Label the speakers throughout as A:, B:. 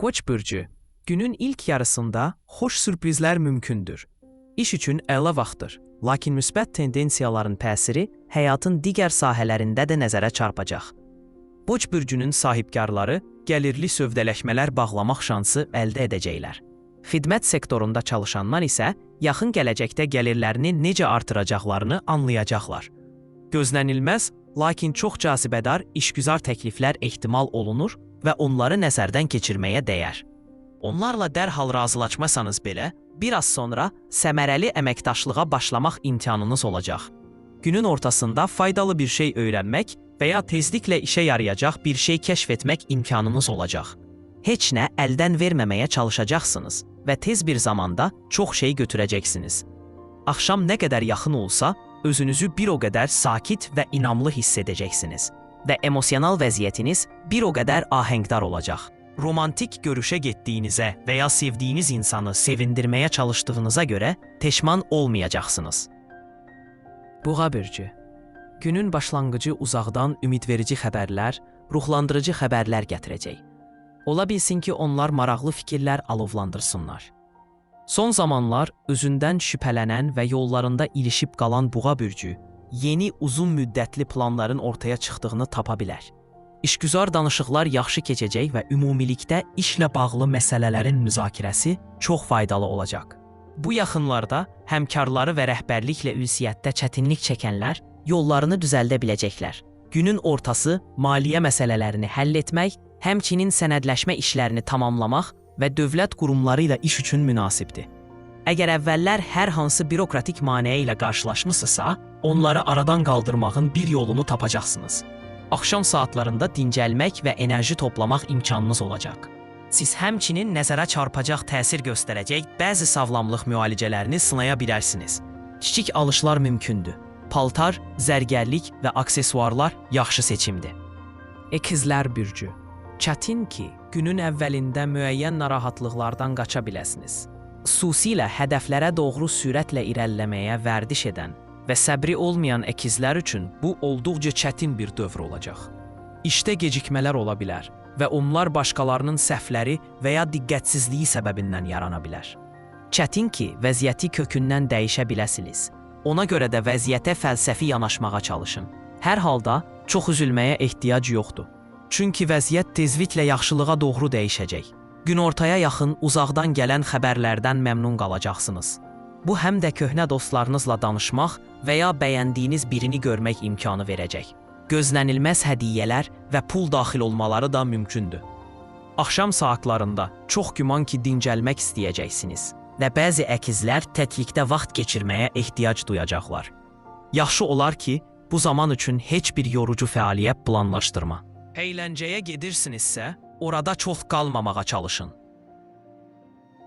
A: Koç bürcü, günün ilk yarısında xoş sürprizlər mümkündür. İş üçün əla vaxtdır. Lakin müsbət tendensiyaların təsiri həyatın digər sahələrində də nəzərə çarpacaq. Koç bürcünün sahibkarları gəlirli sövdələşmələr bağlamaq şansı əldə edəcəklər. Xidmət sektorunda çalışanlar isə yaxın gələcəkdə gəlirlərini necə artıracaqlarını anlayacaqlar. Gözlənilməz, lakin çox cazibədar işgüzar təkliflər ehtimal olunur və onları nəzərdən keçirməyə dəyər. Onlarla dərhal razılaşmasanız belə, biraz sonra səmərəli əməkdaşlığa başlamaq imkanınız olacaq. Günün ortasında faydalı bir şey öyrənmək və ya tezliklə işə yarayacaq bir şey kəşf etmək imkanınız olacaq. Heç nə əldən verməməyə çalışacaqsınız və tez bir zamanda çox şey götürəcəksiniz. Axşam nə qədər yaxın olsa, özünüzü bir o qədər sakit və inamlı hiss edəcəksiniz və emosional vəziyyətiniz bir o qədər ahəngdar olacaq. Romantik görüşə getdiyinizə və ya sevdiyiniz insanı sevindirməyə çalışdığınıza görə peşman olmayacaqsınız. Buğa bürcü. Günün başlanğıcı uzaqdan ümidverici xəbərlər, ruhlandırıcı xəbərlər gətirəcək. Ola bilsin ki, onlar maraqlı fikirlər alovlandırsınlar. Son zamanlar özündən şübhələnən və yollarında ilişib qalan Buğa bürcü yeni uzun müddətli planların ortaya çıxdığını tapa bilər. İşgüzar danışıqlar yaxşı keçəcək və ümumilikdə işlə bağlı məsələlərin müzakirəsi çox faydalı olacaq. Bu yaxınlarda həmkarları və rəhbərliklə ünsiyyətdə çətinlik çəkənlər yollarını düzəldə biləcəklər. Günün ortası maliyyə məsələlərini həll etmək, həmçinin sənədləşmə işlərini tamamlamaq və dövlət qurumları ilə iş üçün münasibdir. Əgər əvvəllər hər hansı bürokratik maneə ilə qarşılaşmısınızsa, onları aradan qaldırmağın bir yolunu tapacaqsınız. Axşam saatlarında dincəlmək və enerji toplamaq imkanınız olacaq. Siz həmçinin nəzərə çarpacaq təsir göstərəcək bəzi sağlamlıq müalicələrini sınaya bilərsiniz. Kiçik alışlar mümkündür. Paltar, zərgərlik və aksesuarlar yaxşı seçimdir. Əkizlər bürcü. Çətin ki, günün əvvəlində müəyyən narahatlıqlardan qaça biləsiniz. Xüsusilə hədəflərə doğru sürətlə irəliləməyə vərdiş edən və səbri olmayan əkizlər üçün bu olduqca çətin bir dövr olacaq. İşdə gecikmələr ola bilər və onlar başqalarının səhvləri və ya diqqətsizliyi səbəbindən yarana bilər. Çətin ki, vəziyyəti kökündən dəyişə biləsiniz. Ona görə də vəziyyətə fəlsəfi yanaşmağa çalışın. Hər halda çox üzülməyə ehtiyac yoxdur. Çünki vəziyyət tezliklə yaxşılığa doğru dəyişəcək. Günortaya yaxın uzaqdan gələn xəbərlərdən məmnun qalacaqsınız. Bu həm də köhnə dostlarınızla danışmaq və ya bəyəndiyiniz birini görmək imkanı verəcək. Gözlənilməz hədiyyələr və pul daxil olmaları da mümkündür. Axşam saatlarında çox güman ki, dincəlmək istəyəcəksiniz və bəzi əkizlər təklikdə vaxt keçirməyə ehtiyac duyacaqlar. Yaxşı olar ki, bu zaman üçün heç bir yorucu fəaliyyət planlaşdırma. Əyləncəyə gedirsinizsə, orada çox qalmamağa çalışın.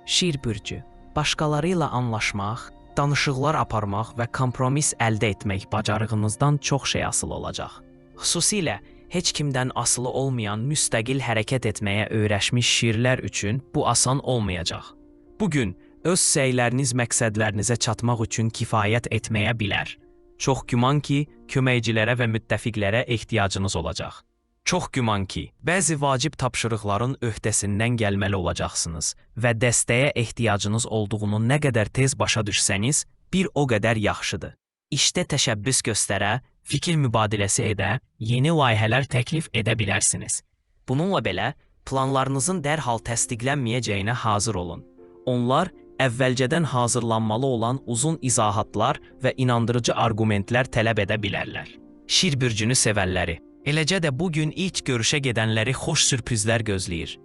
A: Şir bürcü, başqaları ilə anlaşmaq, danışıqlar aparmaq və kompromis əldə etmək bacarığınızdan çox şey asılı olacaq. Xüsusilə heç kimdən asılı olmayan müstəqil hərəkət etməyə öyrəşmiş şirlər üçün bu asan olmayacaq. Bu gün öz səyləriniz məqsədlərinizə çatmaq üçün kifayət etməyə bilər. Çox güman ki, köməkçilərə və müttəfiqlərə ehtiyacınız olacaq. Çox güman ki, bəzi vacib tapşırıqların öhdəsindən gəlməli olacaqsınız və dəstəyə ehtiyacınız olduğunu nə qədər tez başa düşsəniz, bir o qədər yaxşıdır. İşdə təşəbbüs göstərə, fikir mübadiləsi edə, yeni layihələr təklif edə bilərsiniz. Bununla belə, planlarınızın dərhal təsdiqlənməyəcəyinə hazır olun. Onlar əvvəlcədən hazırlanmalı olan uzun izahatlar və inandırıcı arqumentlər tələb edə bilərlər. Şir bürcünü sevənləri, eləcə də bu gün ilk görüşə gedənləri xoş sürprizlər gözləyir.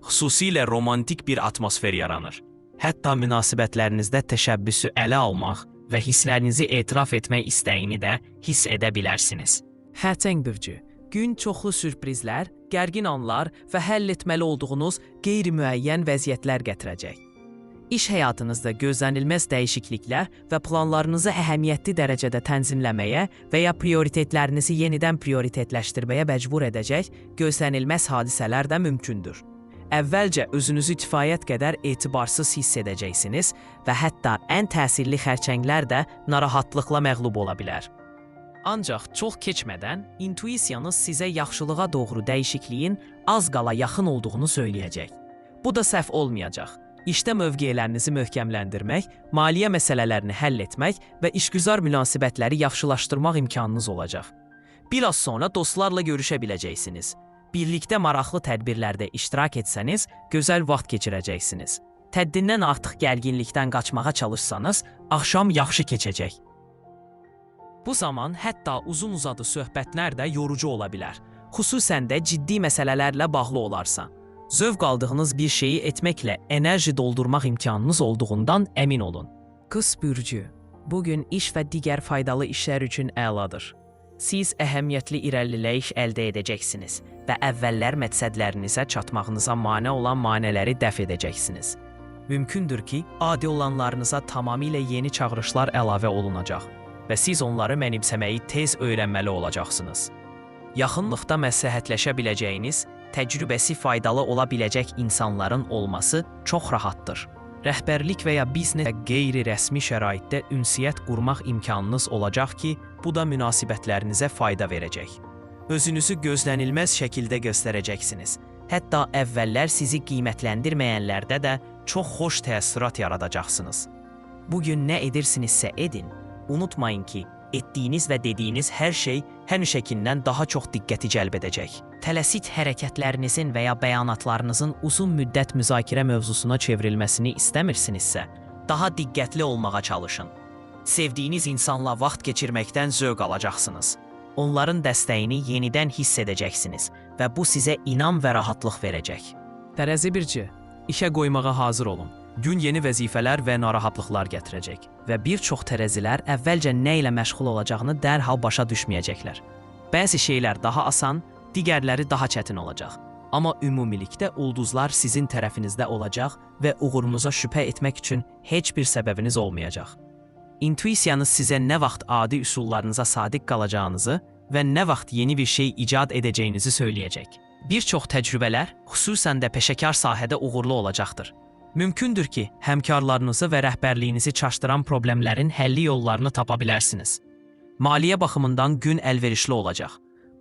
A: Xüsusilə romantik bir atmosfer yaranır. Hətta münasibətlərinizdə təşəbbüsü ələ almaq və hisslərinizi etiraf etmək istəyini də hiss edə bilərsiniz. Xərçəng bürcü, gün çoxlu sürprizlər, gərgin anlar və həll etməli olduğunuz qeyri-müəyyən vəziyyətlər gətirəcək. İş həyatınızda gözlənilməz dəyişikliklər və planlarınızı əhəmiyyətli dərəcədə tənzimləməyə və ya prioritetlərinizi yenidən prioritetləşdirməyə məcbur edəcək gözlənilməz hadisələr də mümkündür. Əvvəlcə özünüzü kifayət qədər etibarsız hiss edəcəksiniz və hətta ən təsirli xərçənglər də narahatlıqla məğlub ola bilər. Ancaq çox keçmədən intuisiyanız sizə yaxşılığa doğru dəyişikliyin az qala yaxın olduğunu söyləyəcək. Bu da səhv olmayacaq. İşdə mövqelərinizi möhkəmləndirmək, maliyyə məsələlərini həll etmək və işgüzar münasibətləri yaxşılaşdırmaq imkanınız olacaq. Biraz sonra dostlarla görüşə biləcəksiniz. Birlikdə maraqlı tədbirlərdə iştirak etsəniz, gözəl vaxt keçirəcəksiniz. Təddindən artıq gərginlikdən qaçmağa çalışsanız, axşam yaxşı keçəcək. Bu zaman hətta uzun-uzadı söhbətlər də yorucu ola bilər. Xüsusən də ciddi məsələlərlə bağlı olarsa. Zövq aldığınız bir şeyi etməklə enerji doldurmaq imkanınız olduğundan əmin olun. Qız bürcü, bugün iş və digər faydalı işlər üçün əladır. Siz əhəmiyyətli irəliləyiş əldə edəcəksiniz və əvvəllər məqsədlərinizə çatmağınıza mane olan maneələri dəf edəcəksiniz. Mümkündür ki, adi olanlarınıza tamamilə yeni çağırışlar əlavə olunacaq və siz onları mənimsəməyi tez öyrənməli olacaqsınız. Yaxınlıqda məsləhətləşə biləcəyiniz, təcrübəsi faydalı ola biləcək insanların olması çox rahatdır. Rəhbərlik və ya biznes qeyri-rəsmi şəraitdə ünsiyyət qurmaq imkanınız olacaq ki, bu da münasibətlərinizə fayda verəcək. Özünüzü gözlənilməz şəkildə göstərəcəksiniz. Hətta əvvəllər sizi qiymətləndirməyənlərdə də çox xoş təəssürat yaradacaqsınız. Bugün nə edirsinizsə edin, unutmayın ki, etdiyiniz və dediyiniz hər şey həmişəkindən daha çox diqqəti cəlb edəcək. Tələsik hərəkətlərinizin və ya bəyanatlarınızın uzun müddət müzakirə mövzusuna çevrilməsini istəmirsinizsə, daha diqqətli olmağa çalışın. Sevdiyiniz insanla vaxt keçirməkdən zövq alacaqsınız. Onların dəstəyini yenidən hiss edəcəksiniz və bu sizə inam və rahatlıq verəcək. Tərəzi birci, işə qoymağa hazır olun. Gün yeni vəzifələr və narahatlıqlar gətirəcək və bir çox tərəzilər əvvəlcə nə ilə məşğul olacağını dərhal başa düşməyəcəklər. Bəzi şeylər daha asan, digərləri daha çətin olacaq. Amma ümumilikdə ulduzlar sizin tərəfinizdə olacaq və uğurunuza şübhə etmək üçün heç bir səbəbiniz olmayacaq. İntuisiyanız sizə nə vaxt adi üsullarınıza sadiq qalacağınızı və nə vaxt yeni bir şey icad edəcəyinizi söyləyəcək. Bir çox təcrübələr, xüsusən də peşəkar sahədə uğurlu olacaqdır. Mümkündür ki, həmkarlarınızı və rəhbərliyinizi çaşdıran problemlərin həlli yollarını tapa bilərsiniz. Maliyyə baxımından gün əlverişli olacaq.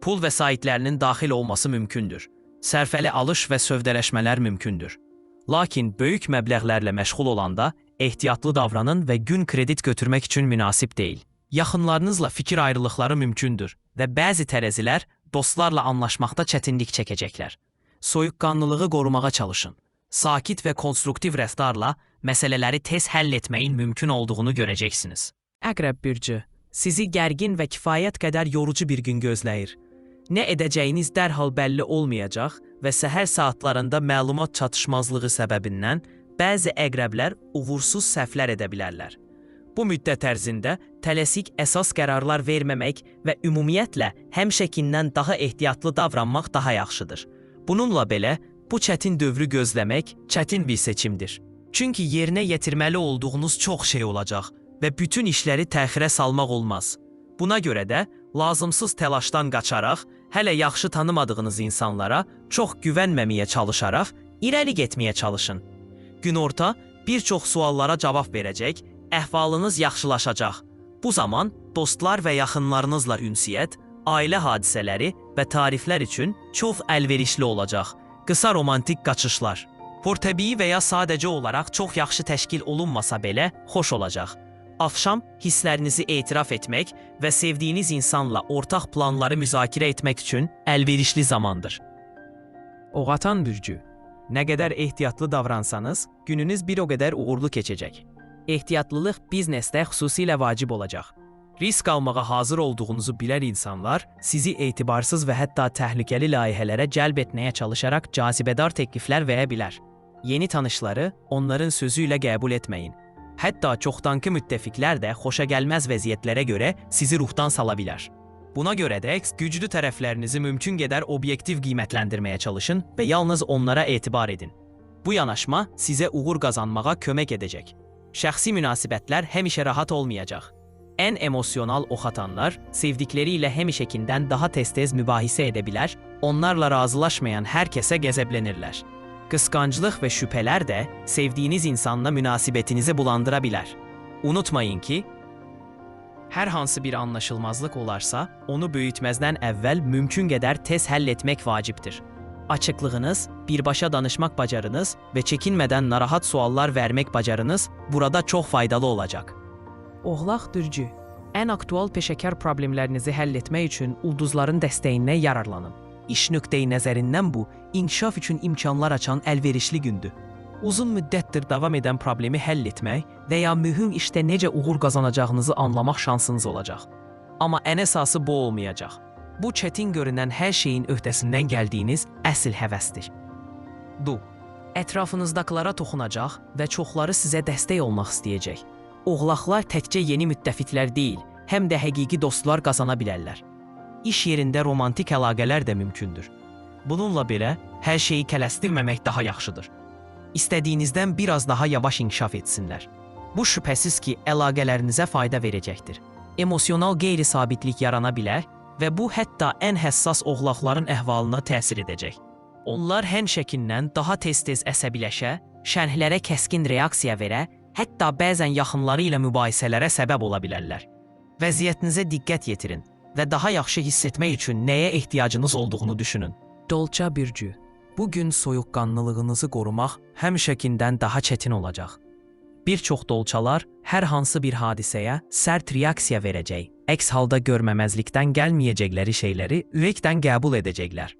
A: Pul vəsaitlərinin daxil olması mümkündür. Sərfəli alış və sövdələşmələr mümkündür. Lakin böyük məbləğlərlə məşğul olanda ehtiyatlı davranın və gün kredit götürmək üçün münasib deyil. Yaxınlarınızla fikir ayrılıqları mümkündür və bəzi tərəzilər dostlarla anlaşmaqda çətinlik çəkəcəklər. Soyuqqanlılığı qorumağa çalışın. Sakit və konstruktiv rəftarla məsələləri tez həll etməyin mümkün olduğunu görəcəksiniz. Əqrəb bürcü, sizi gərgin və kifayət qədər yorucu bir gün gözləyir. Nə edəcəyiniz dərhal bəlli olmayacaq və səhər saatlarında məlumat çatışmazlığı səbəbindən bəzi əqrəblər uğursuz səhvlər edə bilərlər. Bu müddət ərzində tələsik əsas qərarlar verməmək və ümumiyyətlə həmişəkindən daha ehtiyatlı davranmaq daha yaxşıdır. Bununla belə, bu çətin dövrü gözləmək çətin bir seçimdir. Çünki yerinə yetirməli olduğunuz çox şey olacaq və bütün işləri təxirə salmaq olmaz. Buna görə də lazımsız təlaşdan qaçaraq, hələ yaxşı tanımadığınız insanlara çox güvənməməyə çalışaraq irəli getməyə çalışın. Günorta bir çox suallara cavab verəcək, əhvalınız yaxşılaşacaq. Bu zaman dostlar və yaxınlarınızla ünsiyyət, ailə hadisələri və tariflər üçün çox əlverişli olacaq. Qısa romantik qaçışlar. Təbii və ya sadəcə olaraq çox yaxşı təşkil olunmasa belə xoş olacaq. Axşam hisslərinizi etiraf etmək və sevdiyiniz insanla ortaq planları müzakirə etmək üçün əlverişli zamandır. Oğatan bürcü, nə qədər ehtiyatlı davransanız, gününüz bir o qədər uğurlu keçəcək. Ehtiyatlılıq biznesdə xüsusilə vacib olacaq. Risk almağa hazır olduğunuzu bilən insanlar sizi etibarsız və hətta təhlükəli layihələrə cəlb etməyə çalışaraq cazibədar təkliflər verə bilər. Yeni tanışları onların sözü ilə qəbul etməyin. Hətta çoxdankı müttəfiqlər də xoşagəlməz vəziyyətlərə görə sizi ruhdan sala bilər. Buna görə də güclü tərəflərinizi mümkün qədər obyektiv qiymətləndirməyə çalışın və yalnız onlara etibar edin. Bu yanaşma sizə uğur qazanmağa kömək edəcək. Şəxsi münasibətlər həmişə rahat olmayacaq. Ən emosional oxatanlar sevdikləri ilə həmişəkindən daha tez-tez mübahisə edə bilər, onlarla razılaşmayan hər kəsə qəzəblənirlər. Qısqanclıq və şübhələr də sevdiyiniz insanla münasibətinizi bulandıra bilər. Unutmayın ki, hər hansı bir anlaşılmazlıq olarsa, onu böyütməzdən əvvəl mümkün qədər tez həll etmək vacibdir. Açıqlığınız, birbaşa danışmaq bacarınız və çəkinmədən narahat suallar vermək bacarınız burada çox faydalı olacaq. Oğlaq bürcü. Ən aktual peşəkar problemlərinizi həll etmək üçün ulduzların dəstəyindən yararlanın. İş nöqteyi nəzərindən bu, inkişaf üçün imkanlar açan əlverişli gündür. Uzun müddətdir davam edən problemi həll etmək və ya mühüm işdə necə uğur qazanacağınızı anlamaq şansınız olacaq. Amma ən əsası bu olmayacaq. Bu çətin görünən hər şeyin öhdəsindən gəldiyiniz əsl həvəsdir. Du. Ətrafınızdakılara toxunacaq və çoxları sizə dəstək olmaq istəyəcək. Oğlaqlar təkcə yeni müttəfiqlər deyil, həm də həqiqi dostlar qazana bilərlər. İş yerində romantik əlaqələr də mümkündür. Bununla belə, hər şeyi tələsdirməmək daha yaxşıdır. İstədiyinizdən biraz daha yavaş inkişaf etsinlər. Bu şübhəsiz ki, əlaqələrinizə fayda verəcəkdir. Emosional qeyri-sabitlik yarana bilər və bu hətta ən həssas oğlaqların əhvalına təsir edəcək. Onlar həmişəkindən daha tez-tez əsəbiləşə, şərhlərə kəskin reaksiya verə, hətta bəzən yaxınları ilə mübahisələrə səbəb ola bilərlər. Vəziyyətinizə diqqət yetirin və daha yaxşı hiss etmək üçün nəyə ehtiyacınız olduğunu düşünün. Dolça bürcü. Bu gün soyuqqanlılığınızı qorumaq həmişəkindən daha çətin olacaq. Bir çox dolçalar hər hansı bir hadisəyə sərt reaksiya verəcək. Əks halda görməməzlikdən gəlməyəcəkləri şeyləri ürəkdən qəbul edəcəklər.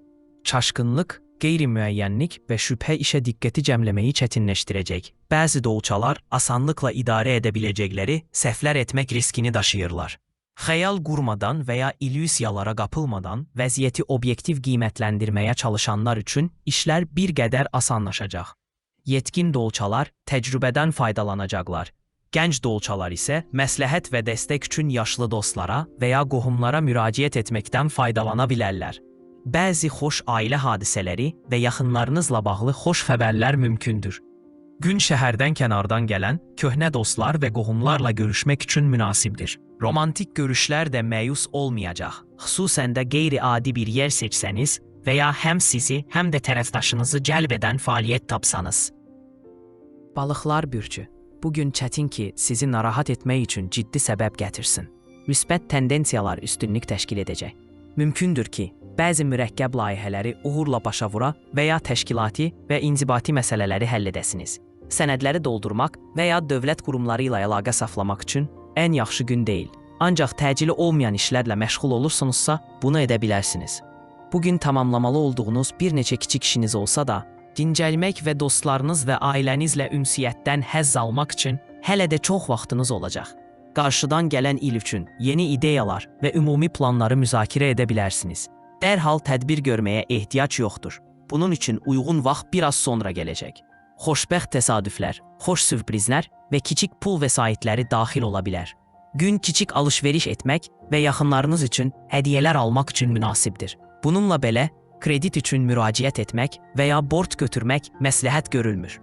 A: Çaşqınlıq, qeyri-müəyyənlik və şübhə işə diqqəti cəmləməyi çətinləşdirəcək. Bəzi dolçalar asanlıqla idarə edə biləcəkləri səhvlər etmək riskini daşıyırlar. Xəyal qurmadan və ya illüziyalara qapılmadan vəziyyəti obyektiv qiymətləndirməyə çalışanlar üçün işlər bir qədər asanlaşacaq. Yetkin dolçalar təcrübədən faydalanacaqlar. Gənc dolçalar isə məsləhət və dəstək üçün yaşlı dostlara və ya qohumlara müraciət etməkdən faydalana bilərlər. Bəzi xoş ailə hadisələri və yaxınlarınızla bağlı xoş xəbərlər mümkündür. Gün şəhərdən kənardan gələn köhnə dostlar və qohumlarla görüşmək üçün münasibdir. Romantik görüşlər də məyus olmayacaq. Xüsusən də qeyri-adi bir yer seçsəniz və ya həm sizi, həm də tərəfdaşınızı cəlb edən fəaliyyət tapsanız. Balıqlar bürcü. Bu gün çətin ki, sizi narahat etmək üçün ciddi səbəb gətirsin. Müsbət tendensiyalar üstünlük təşkil edəcək. Mümkündür ki, bəzi mürəkkəb layihələri uğurla başa vura və ya təşkilati və inzibati məsələləri həll edəsiniz. Sənədləri doldurmaq və ya dövlət qurumları ilə əlaqə saxlamaq üçün ən yaxşı gün deyil. Ancaq təcili olmayan işlərlə məşğul olursunuzsa, bunu edə bilərsiniz. Bu gün tamamlamalı olduğunuz bir neçə kiçik işiniz olsa da, dincəlmək və dostlarınız və ailənizlə ünsiyyətdən həzz almaq üçün hələ də çox vaxtınız olacaq. Qarşıdan gələn il üçün yeni ideyalar və ümumi planları müzakirə edə bilərsiniz. Dərhal tədbir görməyə ehtiyac yoxdur. Bunun üçün uyğun vaxt biraz sonra gələcək. Xoşbəxt təsadüflər, xoş sürprizlər və kiçik pul vəsaitləri daxil ola bilər. Gün kiçik alış-veriş etmək və yaxınlarınız üçün hədiyyələr almaq üçün münasibdir. Bununla belə, kredit üçün müraciət etmək və ya borc götürmək məsləhət görülmür.